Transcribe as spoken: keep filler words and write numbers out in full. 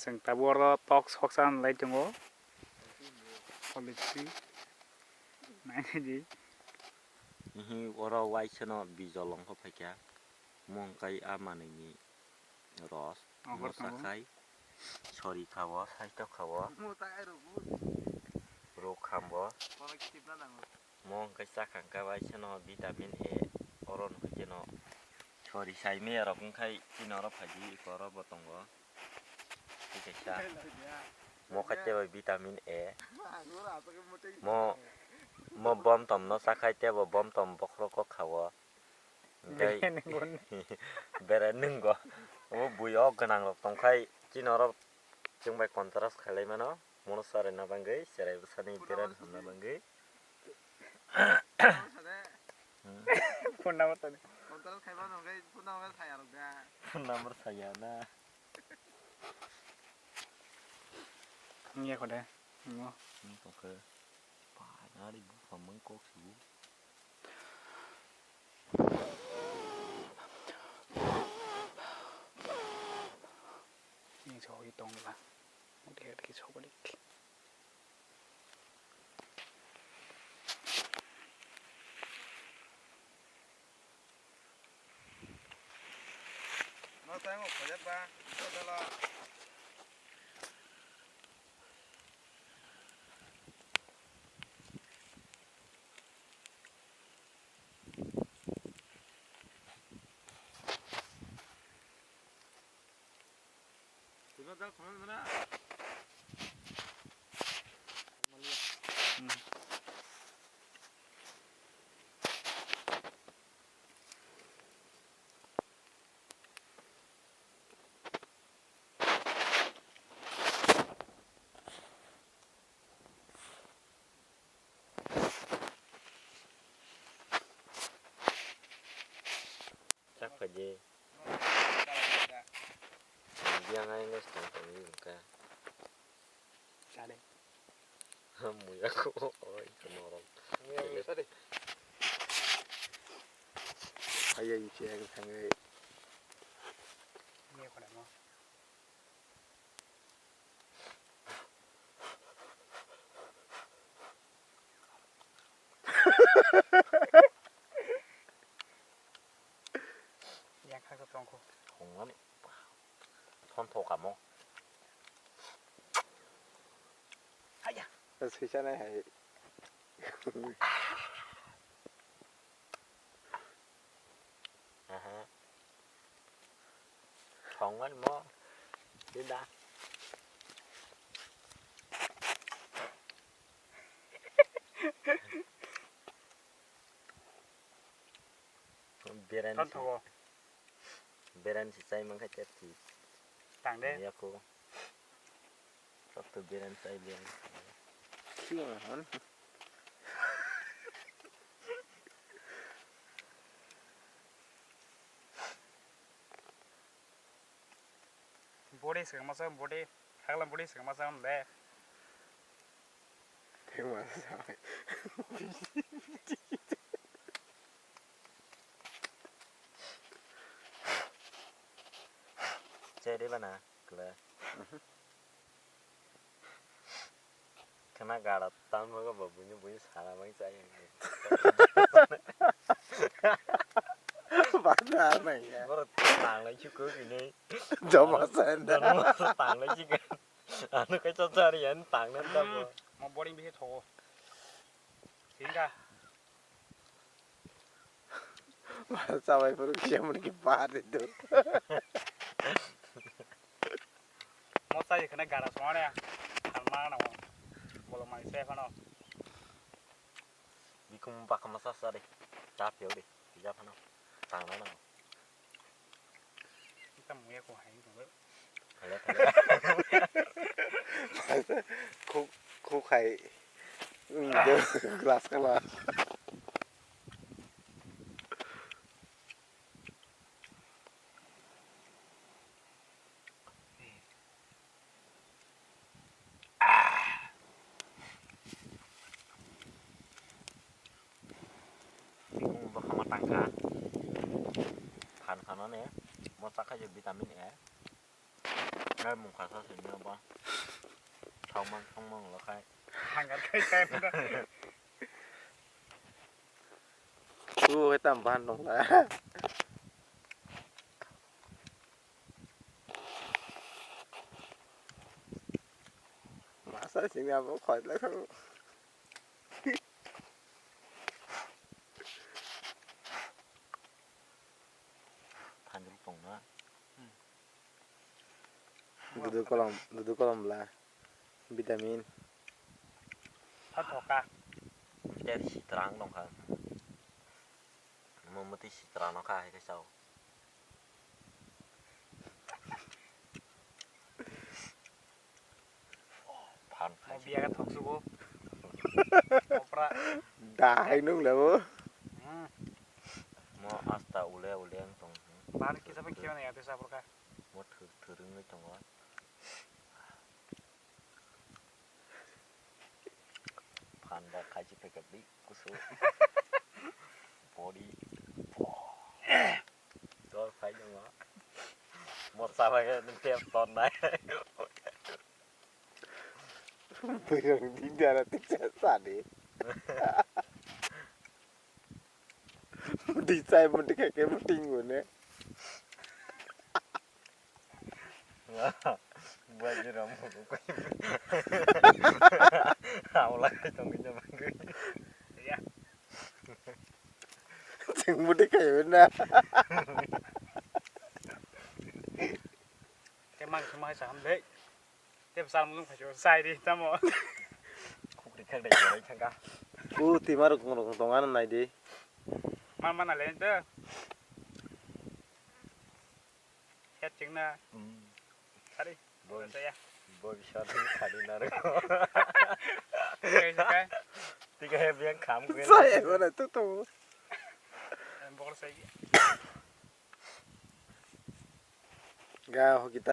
Chwng tabuk oro tok soksa nai tongo. Quality nainai di. Ihi oro waisano bijol wngkha phaikha. Mo wngkha a manwini ros. Mo sakhai sori kha o, saito kha o. Rok kha bo. Mo wngkha chakha wngkha waisano vitamin A oro no hwnkhe no sori sai maya rok wngkhai chini oro phaidi eko oro bo tongo. Tei kaisa mo khaite bai vitamin A. Mo, mo bom tom no chakhai tei bo bom tom bokhorok o kha o. Tei bere nwngo. Bere nwngo. O bui o gwnang rok tongkhai chini oro chwng bai contrast khailai mano. Mono chwrai na bagwi, chwrai bwsani bere hamna bagwi. Phone number tadi. Contrast khaimano hwnkhe phone number saya rok da. Phone number saya na. Ngiya kho de. Ngo. Ni kok khe. Pa, nari bu phamang kok su. Ni so hi tong la. Mudi hati ki so balik. Chak phaidi. Yang ai nge stang tong ni ka. Sade. Muya ko oi ko norom. Muya ko sade. Ayang cheng thangai. Muya ko damo. Yang khaksa tongkho. Thongmani. Thon thokamo. Haya. Swisanai hai. Aha. Thongmani mo. Sida. Beren si. Thon thogo. Beren si chai mankha tep si. Tang de. Yako. Sokto beren chai beren. Siyang han. Body swkang masa body, khaglam body swkang masa de. Thengma sa. Chai de bana, kla. Khna gara tanma go bo buini buini sana bai chai. Bana mai ya. Boro tanglai chukuk ini. Joma sen da. Joma tanglai chukuk. Ano kai chachari yan tangna da bo. Mo boring bisi thogo. Singka. Sabai phuru kisa mun ki bahar de do. Mo sai khana gara songare. Harma na mo. Bolo mai se phano. Bikum bakam sa sa de. Tap yo de. Kisa phano. Tangna na. Ita muya ko hai ko. Thale, thale. Khuk, khuk hai. Glass kala. Bwkhama tangkha. Phan phano ne mo chakha je vitamin A. Nai mung khasa sini apa? Thangman thangman lo khai. Hangar khai khai mana? Tu kita bahan dong lah. Masa sini apa khoi lah kau? Thanjil tong na. Dudu kolom, dudu kolom bla. Vitamin. Tha thoka. Tei sitrang tongkha. Mo mati sitrang no kha hai khe sao. Phan khai. Mo biya ka thok subo. Opra. Dahai nung labo. Hmm. Mo asta ule ule ang tong. Phan kisa phan khiyo na ya te sapor ka. Mo thwk thwrwngwi tongo. Phan ba khaisi packet di kusu. Body. Dol khai tongo. Mo sabai nung tep ton nai. Bwrwng di dara tiksa sadi. Muti chai muti kake muti ngune. Buat je ram buku kau. Awla kau tong kau jaman kau. Ya. Cheng muti kau na. Kemang kemang saham deh. Tei bwsal mung phaiso sai di tamo. Khukri khak dai jorai thangka. Ku tima rok rok tong ano nai di. Man man ale de. Het chingna. Hmm. Sari. Boy. Saya. Boy, sari sari na rok. Oke, oke. Tiga he biang kham gue. Saya mana tu tu. Bokol sai. Ga ho kita.